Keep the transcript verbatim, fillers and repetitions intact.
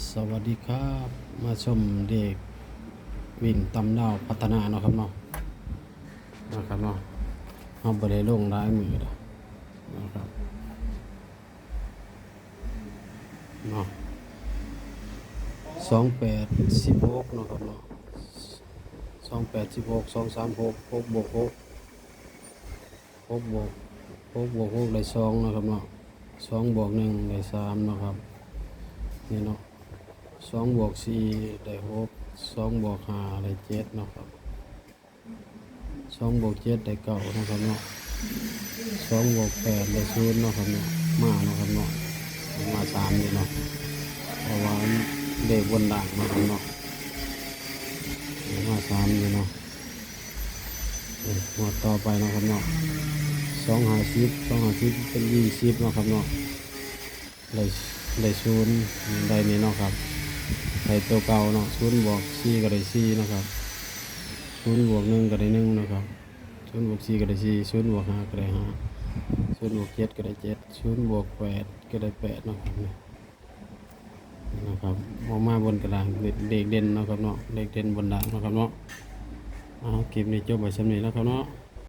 สวัสดีครับ มาชมเลขวิ่งตำลาวพัฒนาเนาะครับเนาะ นะครับเนาะ เฮาบ่ได้ลงหลายมื้อแล้วนะครับ เนาะ สองแปด สิบหก เนาะครับเนาะ สองแปด สิบหก สองสามหก หกบวกหก หกบวก หกบวกหกได้สองเนาะครับเนาะ สองบวกหนึ่งได้สามเนาะครับ นี่เนาะ สองบวกสี่ได้หก สองบวกห้าได้เจ็ดเนาะครับ สองบวกเจ็ดได้เก้าเนาะครับเนาะ สองบวกแปดได้ศูนย์เนาะครับเนาะ มาเนาะครับเนาะ มาสามอยู่เนาะ เพราะว่าเลขบนล่างเนาะครับเนาะ มาสามอยู่เนาะ เอ้ย งวดต่อไปเนาะครับเนาะ สองห้าสิบ สองห้าสิบเป็นยี่สิบเนาะครับเนาะ ได้ ได้ศูนย์ ได้นี่เนาะครับ ได้ตัวเก่าเนาะ ศูนย์บวกสี่ก็ได้สี่เนาะครับ ศูนย์บวกหนึ่งก็ได้หนึ่งเนาะครับ ศูนย์บวกสี่ก็ได้สี่ ศูนย์บวกห้าก็ได้ห้า ศูนย์บวกเจ็ดก็ได้เจ็ด ศูนย์บวกแปดก็ได้แปดเนาะครับ นี่นะครับ ออกมาบนกระดาน เลขเด่นเนาะครับเนาะ เลขเด่นบนล่างเนาะครับเนาะ เอา คลิปนี้จบไว้ส่ำนี้เนาะครับเนาะ